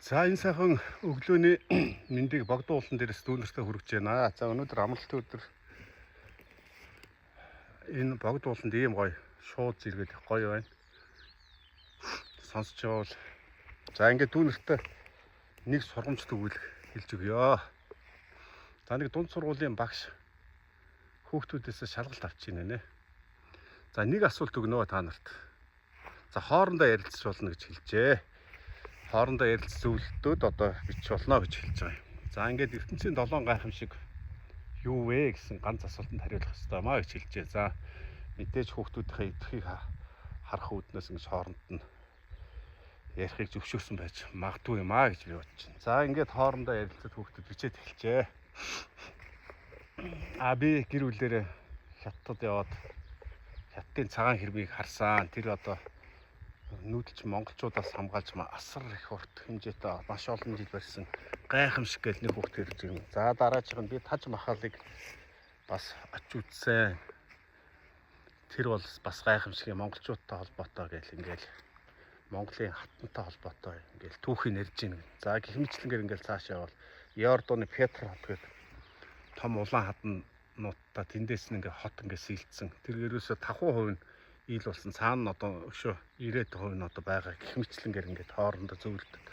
За, энэ сайхан өглөөний мэндийг Богдон уулан дээрээс дүүнертэй хүргэж байна. За, өнөөдөр амралтын өдөр энэ Богдон ууланд ийм гоё шууд зэрэгэд их гоё байна. Сонсч явбал за, ингээд дүүнертэй нэг сургамжтай үйл хэлж өгье. За, нэг дунд сургуулийн багш хүүхдүүдээс шалгалт авч ийнэ нэ. За, нэг асуулт өгнө та нарт. За, хоорондоо ярилцж болно гэж хэлжээ. Хоорондоо ярилцж зөвлөлтөд одоо бичих болно гэж хэлж байгаа юм. За, ингээд ертөнцийн долоон гайхамшиг юу вэ гэсэн ганц асуултанд хариулах ёстой маа гэж хэлжээ. За, мэдээж хүүхдүүдийнхээ идэхийг харах үүднээс ингэж хооронд нь ярихыг зөвшөөрсөн байж магадгүй юм аа гэж би бодож байна. За, ингээд хоорондоо ярилцаад хүүхдүүд бичээд эхэлжээ. А би гэр бүлээрээ Хятадд яваад Хятадын цагаан хэрмийг харсан. Тэр одоо нүүдэлч монголчуудаас хамгаалж асар их урт хэмжээтэй маш олон жил барьсан гайхамшиг гэл нэг хүүхд ирж байна. За, дараачих нь би Таж Махалыг бас очиж үзсэн. Тэр бол бас гайхамшиг, монголчуудтай холбоотой гэл ингээл Монголын хатантай холбоотой ингээл түүхийг ярьж байна. За, гэх мэтчилэнгээр ингээл цааш явбал Иорданы Петр хот гэдэг том улаан хадануудтай тэндээс нь ингээ хот ингээ сэлдсэн. Тэр ерөөсө 5% нь ил болсон. Цаана нь одоо өшөө 90% нь одоо байгаа гэх мэтчилэнгээр ингээд хоорондоо зөвлөдөг.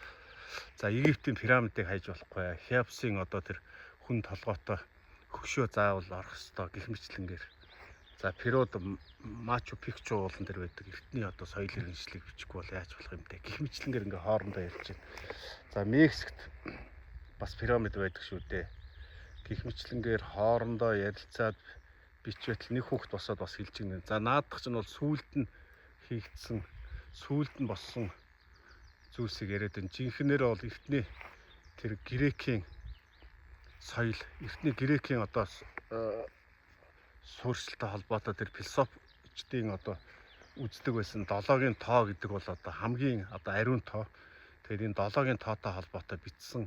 За, Египтийн пирамидыг хайж болохгүй. Хеопсын одоо тэр хүн толгойтой хөшөө заавал орох ёстой гэх мэтчилэнгээр. За, Перуд Мачу Пикчу уулан дээр байдаг эртний одоо соёл иргэншлийг бичихгүй бол яаж болох юм бэ гэх мэтчилэнгээр ингээ хоорондоо ярьж байна. За, Мексикт бас пирамид байдаг шүү дээ. Гэх мэтчилэнгээр хоорондоо ярилцаад бичвэл нэг хүүхэд босоод бас хэлж гинэ. За, наадах чинь бол сүүлд нь хийгдсэн, сүүлд нь болсон зүйлсийг яриад байна. Жинхэнээр бол эртний тэр грекийн соёл, эртний грекийн одоо суурьшилтай холбоотой тэр философчдын одоо үздэг байсан долоогийн тоо гэдэг бол одоо хамгийн одоо ариун тоо. Тэгээд энэ долоогийн тоотой холбоотой бичсэн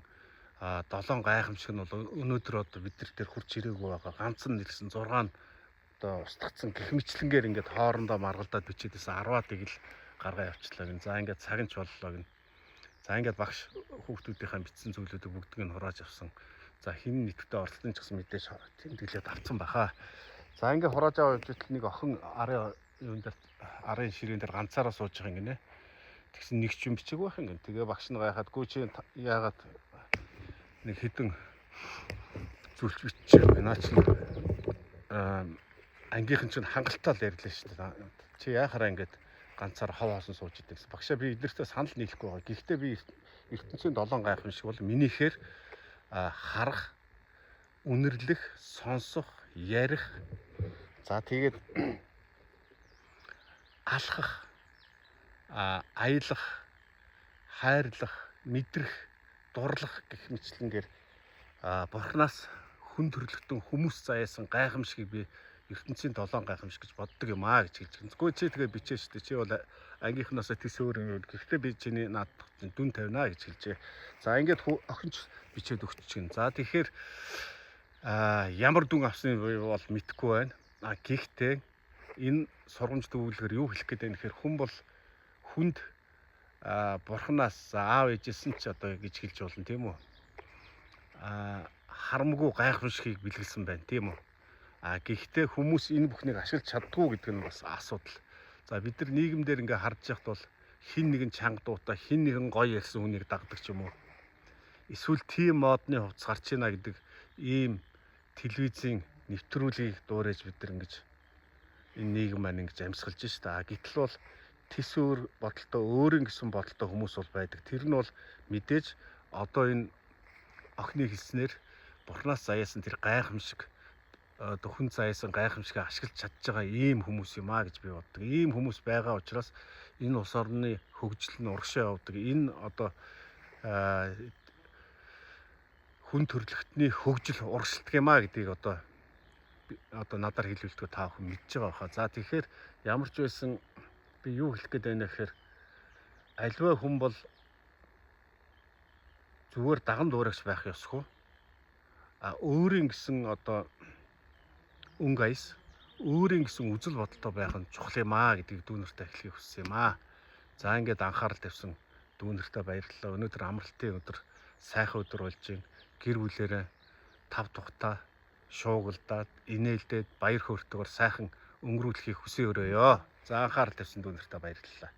долоон гайхамшиг нь бол өнөөдөр одоо бид нар тэр хурц ирээгүй байгаа. Ганц нь нэлсэн, 6 нь одоо устгацсан гэх мэтчилэнгээр ингээд хоорондоо маргалдаад бичээд байсан 10-аад ил гаргаа явчлаа гэн. За, ингээд цаг нь ч боллоо гэн. За, ингээд багш хүүхдүүдийнхээ бичсэн зүйлүүдийг бүгдийг нь хурааж авсан. За, хин нийтдээ оролцсон ч гэсэн мэдээж тэмдэглээд авцсан баха. За, ингээд хурааж аваад явж нэг охин арын юун дээр, арын ширээн дээр ганцаараа сууж байгаа юм гинэ. Тэгсэн нэг ч юм бичээгүй байх юм гин. Тэгээ багш нь гайхаад гүү чи яагаад нэг хідэн зүйлч биччихээ. Наа чи ангийнхан чинь хангалттай л ярьлаа шүү дээ. Чи яхаараа ингээд ганцаар хов хоосон сууж идэг гэсэн. Багшаа, би эднэртэй санал нийлэхгүй байгаа. Гэхдээ би ертөнцийн долоон гайхамшиг бол минийхээр харах, үнэрлэх, сонсох, ярих. За, тэгээд алхах, аялах, хайрлах, мэдрэх, дурлах гэх мэтчилэнгээр бурхнаас хүн төрлөختөн хүмүүс заяасан гайхамшигыг би ертөнцийн долоон гайхамшиг гэж боддог юм аа гэж хэлж байна. Гэхдээ чи тэгээ бичээ шүү дээ. Чи бол ангийнхнаасаа тэс өөр юм. Гэхдээ би чиний наадах чинь дүн тавина гэж хэлжээ. За, ингээд охин ч бичээд өгч чинь. За, тэгэхээр ямар дүн авсныг бол мэдэхгүй байна. А гэхдээ энэ сургамж төвлөгөр юу хэлэх гээд байна гэхээр хүн бол хүнд бурхнаас, аав ээжээс нь ч одоо гэж хэлж болно, тийм үү? Харамгүй гайхамшигыг бэлгэлсэн байна, тийм үү? А гэхдээ хүмүүс энэ бүхнийг ашиглаж чаддгүй гэдэг нь бас асуудал. За, бид нар нийгэмдэр ингээ харж яхад бол хин нэгэн чанга дуутай, хин нэгэн гоё ярьсан хүнийг дагдаг ч юм уу. Эсвэл тийм модны хувцас гарч ийна гэдэг ийм телевизийн нэвтрүүлгийг дуурайж бид нар ингэж энэ нийгэм маань ингэж амьсгалж шээ. А гэтэл бол тэс өөр бодолтой, өөрийн гэсэн бодолтой хүмүүс бол байдаг. Тэр нь бол мэдээж одоо энэ охины хэлснээр бурхнаас заяасан тэр гайхамшиг, дөхөн заяасан гайхамшигаа ашиглаж чадж байгаа ийм хүмүүс юм а гэж би боддог. Ийм хүмүүс байгаа учраас энэ улс орны хөгжил нь урагшаа явдаг. Энэ одоо хүн төрөлхтний хөгжил урагшилдаг юм а гэдгийг одоо надаар хэлүүлдэггүй та бүхэн мэдж байгаа баха. За, тэгэхээр ямар ч байсан би юу хэлэх гээд байна гэхээр аливаа хүн бол зүгээр даган дуурайгч байх ёсгүй. А өөрийн гэсэн одоо өнгө аяс, өөрийн гэсэн үзэл бодолтой байх нь чухал юм аа гэдгийг дүүнертэй хэлхийг хүссэн юм аа. За, ингээд анхаарал тавьсан Дүү нартаа баярлалаа. Өнөөдөр амралтын өдөр, сайхан өдөр болж байна. Гэр бүлээрээ тав тухтай шуугилдаад, инээлдээд, баяр хөөртэйгээр сайхан өнгөрүүлэхийг хүсэн өрөөё. За, анхаарал тавьсан дүү нартаа баярлалаа.